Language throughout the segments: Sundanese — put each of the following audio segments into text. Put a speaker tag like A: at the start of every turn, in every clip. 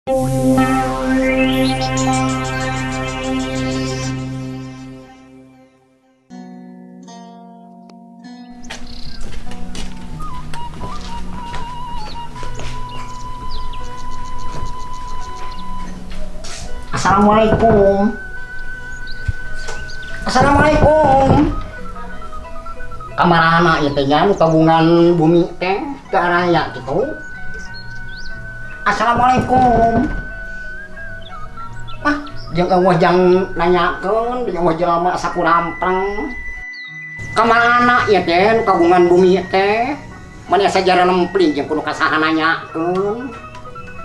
A: Assalamualaikum. Assalamualaikum. Kamarana ieu teh nya nu kagungan bumi teh teu araya kitu. Assalamualaikum. Ah, jeung eueuh jang nanyakeun, jeung eueuh jelema sakurampreng. Kamarana ieu teh nu kagungan bumi teh? Mani asa jaralempling jeung kudu ka saha nanyakeun.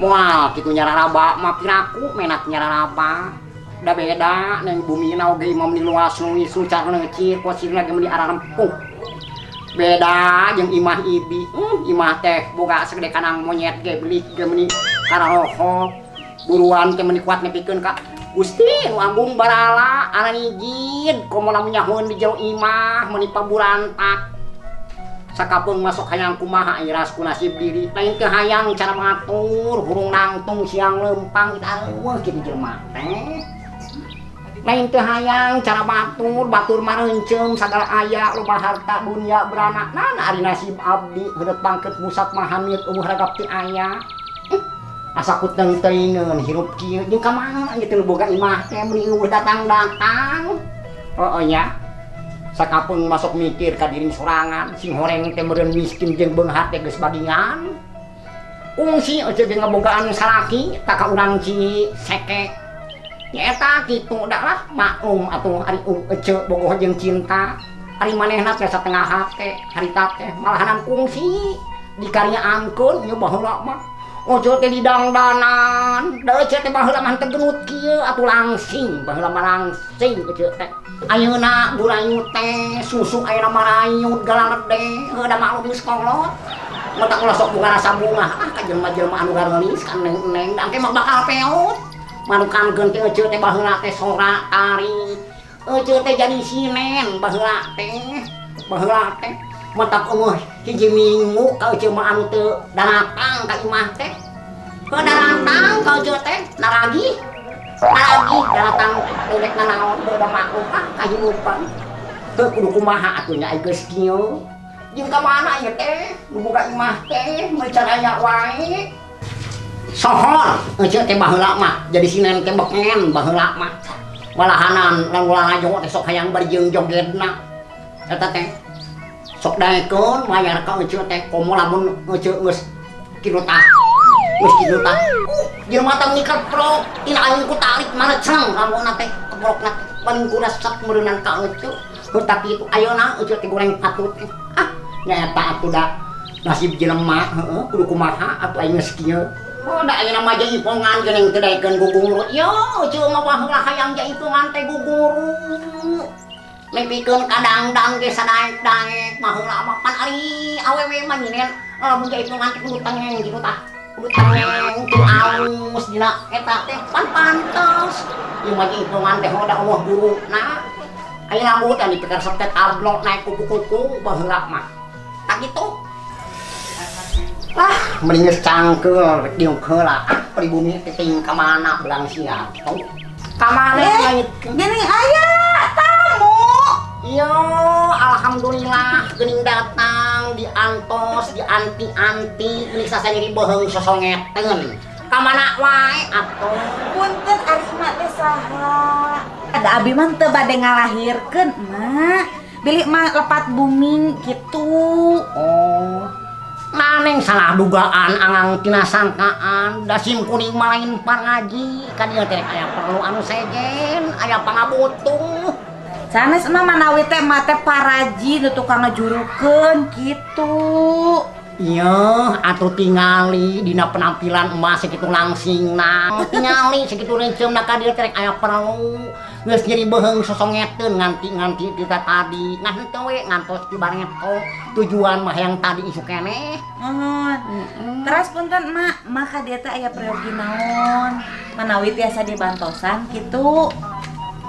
A: Moal kitu nyararaba mah piraku menak nyararaba. Da beda neng bumi na oge imam di luas nu sucar neucir kosirna ge meuni ararempuh. Beda jeung imah ibi. Imah teh boga sagede kanang monyet ge belik ge meuni kararohok. Buruan teh meuni kuat nepikeun ka Gusti nu Agung Barala aranijid komo lamun nyahoeun di jero imah meuni paburantak. Sakapeung masuk hayang kumaha iras ku nasib diri lain teu hayang cara matur hurung nangtung siang lempang kita eueuh kitu jelema teh. Lain teu hayang cara batur, batur mareunceum sagala aya loba harta dunia beranak. Nah, ari nasib abdi heureut bangkeut musat mah hamil eueuh ragap teu aya. Asa ku teung-teungeun hirup kieu jeung ka mana ieu teh nu boga imah teh meuni eueuh datang-datang. Heueuh nya. Sakapeung masuk mikir ka diri sorangan, sing horeng teh meureun miskin jeung beunghar teh geus badingan. Kungsi eueuh ge ngabogaan salaki tak ka urang Ci Seke. Nyaeta kitu da lah maklum atuh ari ece bogoh jeung cinta. Ari manehna teh satengah hate harita teh malahanan kungsi dikaryaankeun ieu baheula mah. Ojo teh didangdanan, da ece teh baheula mah teu genut kieu atuh langsing baheula mah langsing ece teh. Ayeuna burayu teh susu ayeuna marayut galalede heuh da maklum geus kolot. Mata ulah sok bunga rasa bunga ah ka jelema-jelema anu gareulis ka neng-neng da engke mah bakal peot. Manukankeun teh ece teh baheula teh sora tari. Ece teh jadi sinen baheula teh. Baheula teh matak eueuh hiji minggu ka ece mah anu teu daratang ka imah teh. Heuh daratang ka ece teh naragih. Naragih daratang teh rek nanaon heuh da maklum ah kahirupan. Heuh kudu kumaha atuh nya ai geus kieu. Jeung ka mana ieu teh nu boga imah teh meuli caraya wae. Sohor ece teh baheula mah jadi sinen teh beken baheula mah. Malahanan lamun lalajo teh sok hayang bari jeung jogedna. Eta teh sok daekeun mayar ka ece teh komo lamun ece geus kitu tah. Geus kitu tah. Jelema teh meni keprok tina aing ku tarik mareceng rambutna teh keprokna teh paling ku resep meureunan ka ece. Heuh tah kitu ayeuna ece teh goreng patut teh. Ah nyaeta atuh da nasib jelema heueuh kudu kumaha atuh aing geus kieu. Oh, da ayeuna mah jaipongan geuning teu daekeun guguru. Yo, ece mah baheula hayang jaipongan teh guguru. Nepikeun ka dangdang ge sadaek-daek baheula mah pan ari awewe mah nyinen lamun jaipongan teh kudu tengeng kitu tah. Kudu tengeng kudu alus dina eta teh pan pantes. Ieu mah jaipongan teh hoda eueuh guruna. Ayeuna mah teh dipikeresep teh tablok naik kupu-kupu baheula mah. Tah kitu. Ah, mending geus cangkeul rek diuk heula. Ah, pribumi teh ting ka mana belang sia. Ka mana ngangitkeun?
B: Geuning aya tamu.
A: Yo, alhamdulillah geuning datang diantos, dianti-anti geuning sasa nyeri beuheung sosongeteun. Ka mana wae atuh?
B: Punten ari emak teh saha? Ada abi mah teu bade ngalahirkeun emak. Bilih emak lepat bumi kitu.
A: Oh. Maneng salah dugaan angang tina sangkaan da sim kuring mah lain pangaji ka dieu teh aya perlu anu sejen aya pangabutuh.
B: Sanes emak manawi teh emak teh paraji nu tukang ngajurukeun kitu.
A: Iya, atuh tingali dina penampilan emak sakitu langsingna. Tingali sakitu reunceumna ka dieu teh aya perlu. Geus nyeri beuheung sosongeteun nganti-nganti ti tadi. Nah henteu we ngantos ti bareto. Tujuan mah yang tadi isuk keneh.
B: Nuhun. Teras punten emak, emak ka dieu teh aya peryogi naon? Manawi tiasa dibantosan kitu.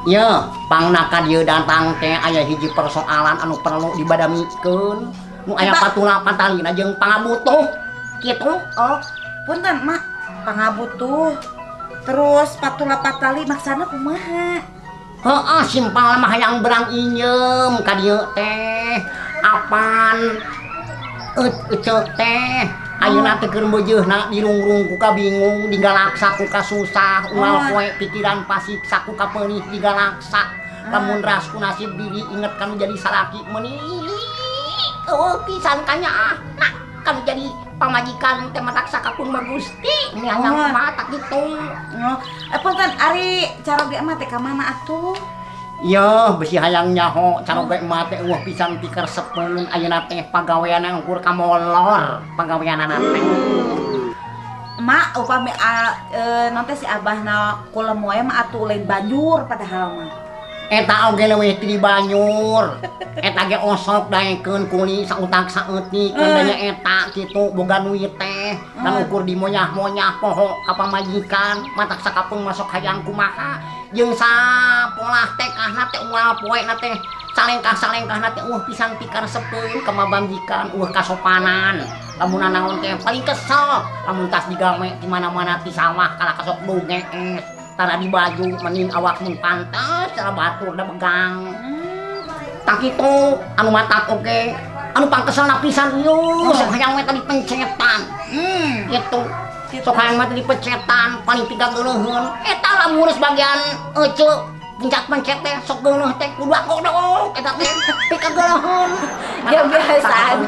A: Ye, pangna ka dieu datang teh aya hiji persoalan anu perlu dibadamikeun. Nu aya
B: Eta
A: patula patalina jeung pangabutuh kitu.
B: Oh, punten emak. Pangabutuh. Terus patula patali maksana kumaha?
A: Heeh, simpal mah hayang berang inyeum ka dieu teh. Apan eceu teh ayeuna teh keur meujeuhna dirungrung ku kabingung, digalaksa ku kasusah, unggal poe pikiran pasiksa ku kapenih digalaksa. Lamun ras ku nasib diri inget kanu jadi salaki meuni. Eueuh pisan kanyaahna kanu jadi pamajikan teh matak sakapun mah Gusti. Ini hayang kumaha tak kitu.
B: Oh, punten ari caroge mah teh ka mana atuh?
A: Ieu besi hayang nyaho caroge mah teh eueuh pisan pikaresepeun ayeuna teh pagaweanna ukur ka molor pagaweanana teh.
B: Mak upami non teh si abahna kulem wae mah atuh lain banjur padahal mah.
A: Eta oge leuwih ti banyur. Eta ge osok daekeun kuli sautak saeutik da nya eta kitu boga duit teh dan ukur dimoyah-moyah poho ka pamajikan matak sakapeung masuk hayang kumaha jeung sapolah tekahna teh unggal poena teh salengkah-salengkahna teh eueuh pisan pikaresepeun ka mabanjikan eueuh kasopanan lamun naon teh paling kesel lamun tas digawe di mana-mana di sawah kalah kasok dungees tara di baju menin awak mun pantas cara batur da begang. Tak kitu anu matak oge anu pangkeselna pisan ieu sok hayang we tadi pencetan. Kitu sok hayang mah tadi pencetan paling pigageuleuheun eta lamun geus bagian eceu pencet-pencet teh sok geuleuh teh kudu akodok eta teh pigageuleuheun.
B: Ya biasaan.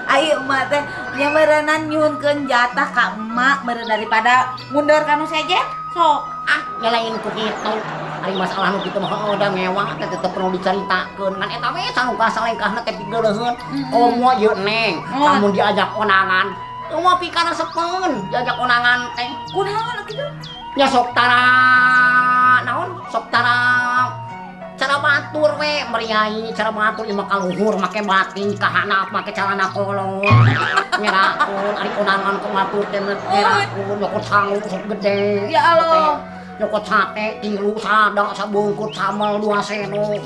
B: Ayo emak teh nya meureunnan nyuhunkeun jatah ka emak meureun daripada mundur ka nu sejen. Sok
A: ah nyalain ku kitu. Ari masalah nu kitu mah heueuh da ngewa teh tetep perlu dicaritakeun ngan eta we sanuka salengkahna teh pigeuleuheun. Komo ieu Neng, lamun diajak konangan komo pikaresepeun diajak konangan teh.
B: Kunaon kitu?
A: Nya sok tara naon? Sok tara cara batur we meriai cara batur ieu mah kaluhur make bating kahanap make calana kolot ngerakeun ari konangan ku batur teh ngerakeun nyokot sangu sok gede
B: ya Allah
A: nyokot sate tilu sada sabungkut sambal 2 sendok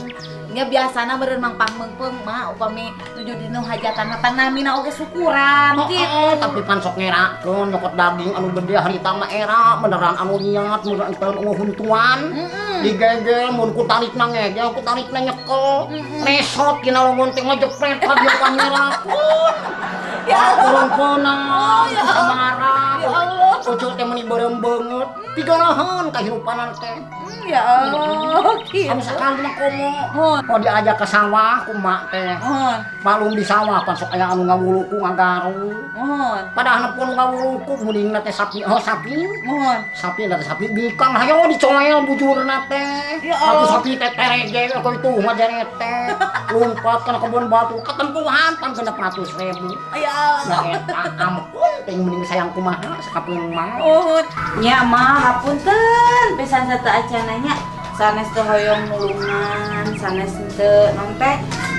B: nya biasana meureun mangpang meungpeung mah upami nuju dinu hajatan mah panamina oge syukuran kitu
A: tapi pan sok ngerakeun nyokot daging anu gede harita mah era beneran anu niat mun enteun eueuh huntuan digegel mun ku tarikna ngegel ku tarikna nyekel resot dina longon teh ngejepret ka dieu pangerakeun
B: ya
A: Allah peunang
B: ya
A: samarang
B: ya Allah
A: ucul teh meuni beureum beungeut pigaraheun kahirupanan teh
B: ya Allah kitu
A: anu sakali mah komo mau diajak ke sawah ku mak teh malum di sawah pan sok aya anu ngawuluku ngagaru padahal pun ngawuluku mundingna teh sapi oh sapi sapi na teh sapi bikang hayo dicoel bujurna teh
B: ya
A: sapi teh terege aku itu ngajeret teh lompat kana kebun batu ketempuhan pan 600.000
B: ya Allah
A: nah eta ampun teh mending sayang kumaha sakapeung mah
B: nya mah hapunten pisan satu acananya sanes teu hoyong nulungan sanes teu non teh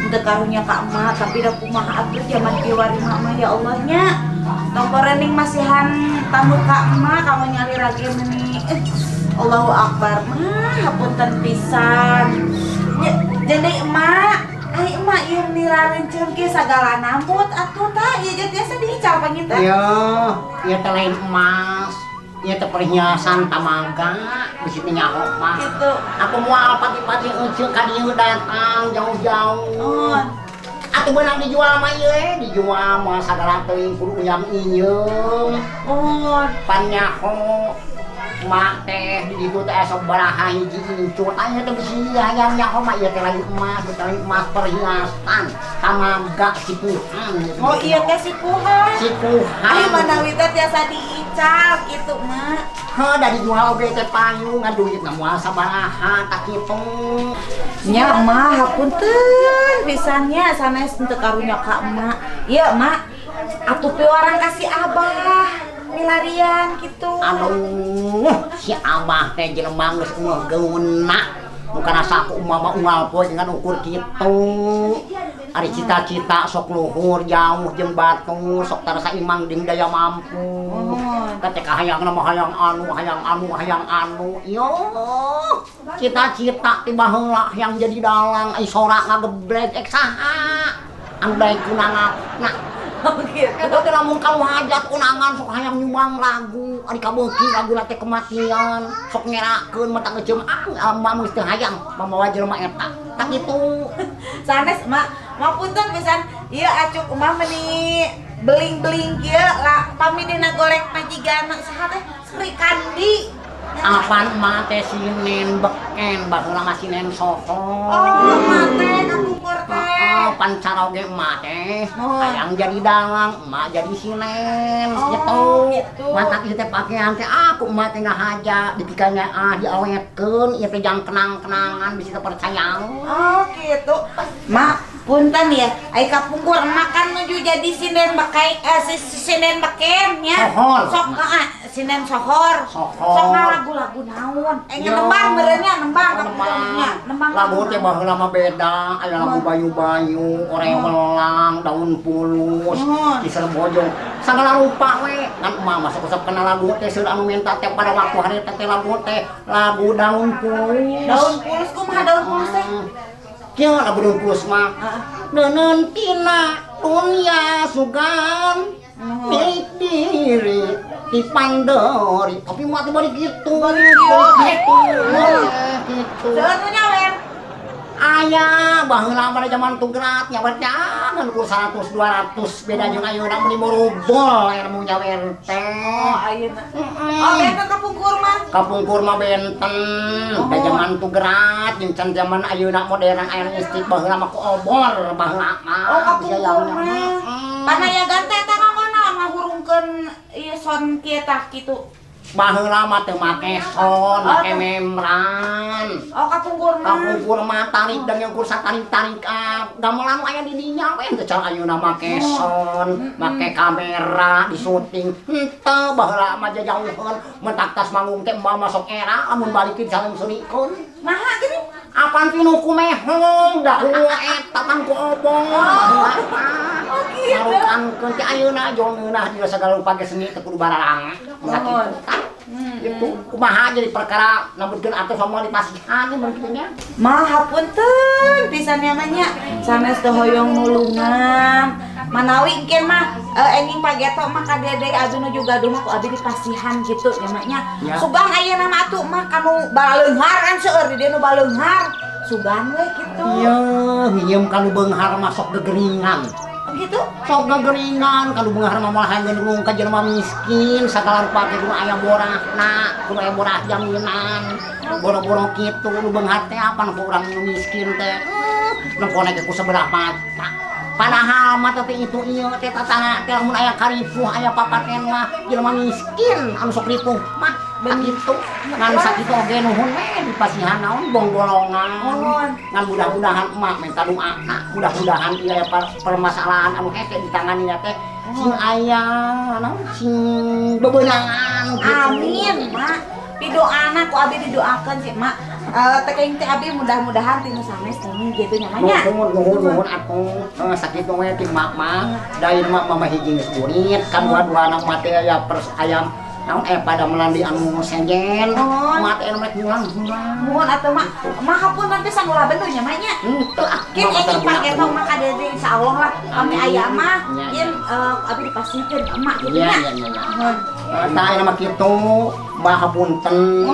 B: teu karunya ka emak tapi da kumaha atuh jaman kieu wari mah ya Allah nya tong korening masihan tamu ka emak kamu nyalira ge meuni Allahu akbar mah hapunten pisan jadi emak ai emak ieu nirareunceun ge sagala nambut atuh tah ieu ge tiasa diical panginten
A: ieu ieu teh lain emas ieu teh perhiasan tamaga bisi teh nyaho mah
B: kitu
A: aku moal pati-pati euceuk ka dieu datang jauh-jauh atuh beunang dijual mah ieu dijual mah sagala teuing kudu uyam inyeum pan nyaho mak teh di ditu teh sok baraha hiji incut aya teh bisi hayang nyaho mah ieu teh lain emas teh lain emas perhiasan tamaga sipuhan
B: oh iya teh sipuhan
A: sipuhan
B: ai manawi teh tiasa diical kitu mak
A: heuh da dijual oge teh payu ngan duitna moal sabaraha tak kitu
B: nya mah hapunten pisan nya sanes teu karunya ka emak ieu mak atuh piwarang ka si abah milarian gitu.
A: Aduh, si abah teh jelema geus eueuh geuna. Nu karasa ku mama unggal poe dengan ukur kitu. Ari cita-cita sok luhur jauh jeung batur, sok tarasa imang jeung daya mampu. Ketika hayangna mah hayang anu, hayang anu, hayang anu. Yo, cita-cita ti baheula hayang jadi dalang, ai sora ngageblek ek saha. Anu daek kunangapna.
B: Oh gitu.
A: Eta teh lamun kalau hajat undangan sok hayang nyumbang lagu, ari kabeuki lagu teh kematian, sok ngerakeun mata ngeuceum ah emak geus teu hayang mamawa jelema eta. Tah kitu.
B: Sanes mak, mapunten pisan ieu acuk emak meni beling-beling kieu lah pami dina golek majigana saha teh Sri Kandi.
A: Apaan emak teh sinen beken baheula mah sinen sohor.
B: Oh, emak teh kapungkur teh.
A: Pancaroge emak teh hayang jadi dalang, emak jadi sinen gitu.
B: Gitu.
A: Matak ieu teh pakean teh aku emak teh ngahaja dipikanya ah diawetkeun ieu teh jang kenang-kenangan bisi teu percaya.
B: Oh, gitu. Mak, punten ya, ai kapungkur emak kan nuju jadi sinden bakai sinden beken nya.
A: Sohor.
B: Sok heeh, sinden sohor.
A: Sohor.
B: Sok lagu-lagu naon? Nembang meureun nya, nembang kapungkurnya, nembang.
A: Lagu teh baheula mah beda, aya lagu bayu-bayu, oreo melang, daun pulus, kiser bojong. Sagala rupa we. Ngan emak mah sok usap kana lagu teh seur anu minta teh pada waktu hari teh lagu teh lagu daun pulus.
B: Daun pulus kumaha daun pulus teh?
A: Kieu lagu daun pulus mah. Neuneun tina dunya sugan milik diri dipandori. Tapi mah teh bari kitu. Gitu.
B: Seueur nu nyawer.
A: Aya baheula pada zaman tugrat nyawer jangan ku 100 200 beda jeung ayeuna meuni morobol aya nu nyawer teh.
B: Oh ayeuna. Oh benten kapungkur mah.
A: Kapungkur mah benten. Da zaman tugrat jeung can zaman ayeuna modern aya listrik baheula mah ku obor baheula mah.
B: Oh kapungkur mah. Panayagan teh eta nganggo ngahurungkeun ieu son kieu tah kitu.
A: Baheula mah teu make son, make membran.
B: Oh kapungkur mah.
A: Kapungkur mah tarik dan yang kursa tarik-tarik gamelan aya di dinya we teu can ayeuna make son, make kamera di syuting. Henteu baheula mah jajauheun mentak tas manggung teh emak masuk era amun balik di saling-selikeun.
B: Naha gini?
A: Apaan tinu ku mehong da eta pan ku obor.
B: Oh gitu.
A: Marukankeun teh ayeuna jol ngeunah dina sagala rupa ge seni teh kudu bararang. Itu kumaha jadi perkara nambutkeun atuh sama dipasihan mun kitu nya.
B: Mah hapunten pisan nya mah nya sanes teu hoyong nulungan. Manawi engke mah enging pageto mah ka dede abdi nuju gaduh mah ku abdi dipasihan kitu nya mah nya. Sugan ayeuna mah atuh mah kanu baleunghar kan seueur di dieu nu baleunghar. Sugan we kitu.
A: Ieu nginjem kanu beunghar mah sok gegeringan.
B: Gitu?
A: Sok gegeringan kalau beunghar mah moal hayang nulung ka jelema miskin sagala rupa ge kudu aya borahna, kudu aya borah jaminan. Boro-boro kitu nu beunghar teh apan ku urang nu miskin teh. Nempona ge ku sebelah mata. Padahal mah teh itu ieu teh tatangga teh lamun aya karipuh aya papaten mah jelema miskin anu sok ripuh mah kitu. Ngan sakitu oge nuhun we dipasihan naon bonggolongan. Ngan mudah-mudahan emak minta doana, mudah-mudahan ieu aya permasalahan anu hese ditangani teh sing aya naon sing bebeunangan gitu.
B: Amin, Mak. Didoana ku abi didoakeun sih, Mak. Teh teh abi mudah-mudahan tinu sanes teh gitu nya mah nya.
A: Nuhun nuhun nuhun atuh. Sakitu we ti mak mah. Da ieu mah mah hiji geus burit kan dua-duana mah teh aya pers ayam naon pada melandi anu sejen. Mak teh rek ngulang ngulang.
B: Nuhun atuh mak. Mak hapunten pisan ulah benduh nya mah nya.
A: Henteu ah.
B: Kin enging pageto mah ka dede insyaallah lah kami aya mah kin abi dipasihkeun ka emak kitu nya.
A: Iya iya iya. Nuhun. Tah ayeuna mah kitu. Mah hapunten.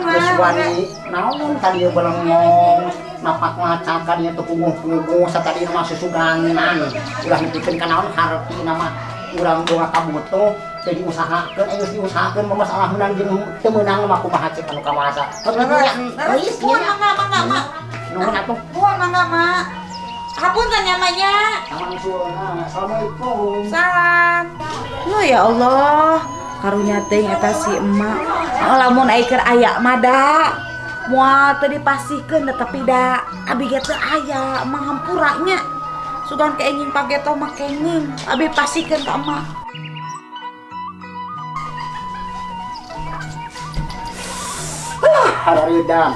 A: Geus wani naon tadi belengong napak maca ka dieu teu puguh-puguh satadi mah susuganan. Ulah nepikeun ka naon hartina mah urang boga kabutuh teu diusahakeun geus diusahakeun mah masalah meunang jeung teu meunang mah kumaha cek anu kawasa.
B: Leres nuhun mangga mangga mak.
A: Nuhun atuh.
B: Nuhun mangga mak. Hapunten nya mah nya.
A: Assalamualaikum.
B: Salam. Oh ya Allah, karunya teuing eta si emak. Lamun ai keur aya mah da moal teu dipasihkeun tapi da abi ge teu aya emak hampura nya. Sugan keenging pageto mah kenging, abi pasihkeun ka emak.
A: Harareudang,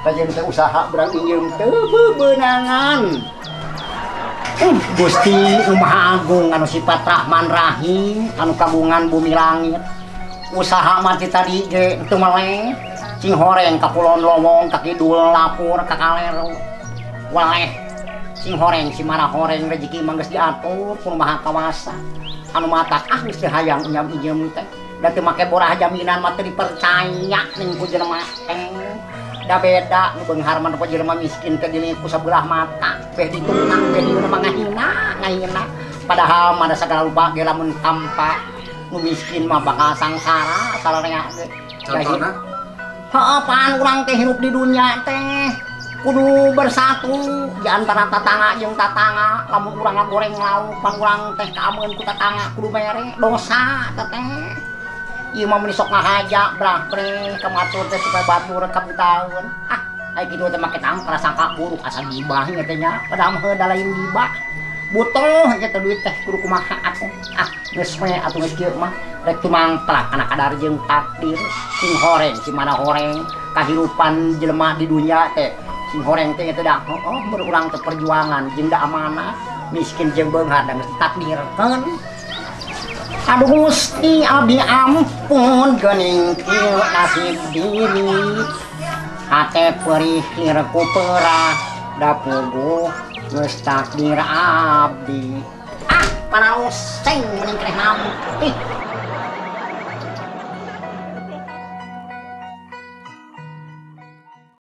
A: kajeun teh usaha berang injeum teu bebeunangan. Gusti Maha Agung anu sifat Rahman Rahim anu kagungan bumi langit. Usaha mah ti tadi ge teu meleh, cing horeng ka kulon lowong, ka kidul lapur, ka kaler. Waleh. Sing horeng si mana horeng, rezeki mah geus diatur ku Maha Kawasa. Anu matak ah geus teu hayang injem-injem teh. Da teu make borah jaminan mah teu dipercaya ning ku jelema teh. Da beda nu beunghar mah nu jelema miskin teh dilihat ku sabelah mata. Beh ditutang beh dieu mah ngahina, ngahina. Padahal mah da sagala rupa ge lamun tanpa nu miskin mah bakal sangsara sararea ge.
C: Contohna?
A: Heeh, pan urang teh hirup di dunia teh kudu bersatu di antara tatangga jeung tatangga. Lamun urang ngagoreng lauk, pan urang teh kaameun ku tatangga kudu mere, dosa teh teh. Ieu mah mun sok ngahaja brah breh ka batur teh supaya batur kabutaeun. Ah, aya kitu teh make tang prasangka buruk asa gibah ieu teh nya, padahal mah heuh da lain gibah. Butuh ieu teh duit teh kudu kumaha atuh. Ah, geus we atuh geus kieu mah. Rek tumangplak kana kadar jeung takdir. Sing horeng si mana horeng kahirupan jelema di dunia teh. Sing horeng teh teh da heuh urang teh perjuangan jeung da amanah, miskin jeung beunghar da geus ditakdirkeun. Aduh Gusti abdi ampun geuning kieu nasib diri. Hate perih lir ku perah da puguh geus takdir abdi. Ah, panaroseng mending keneh nampi.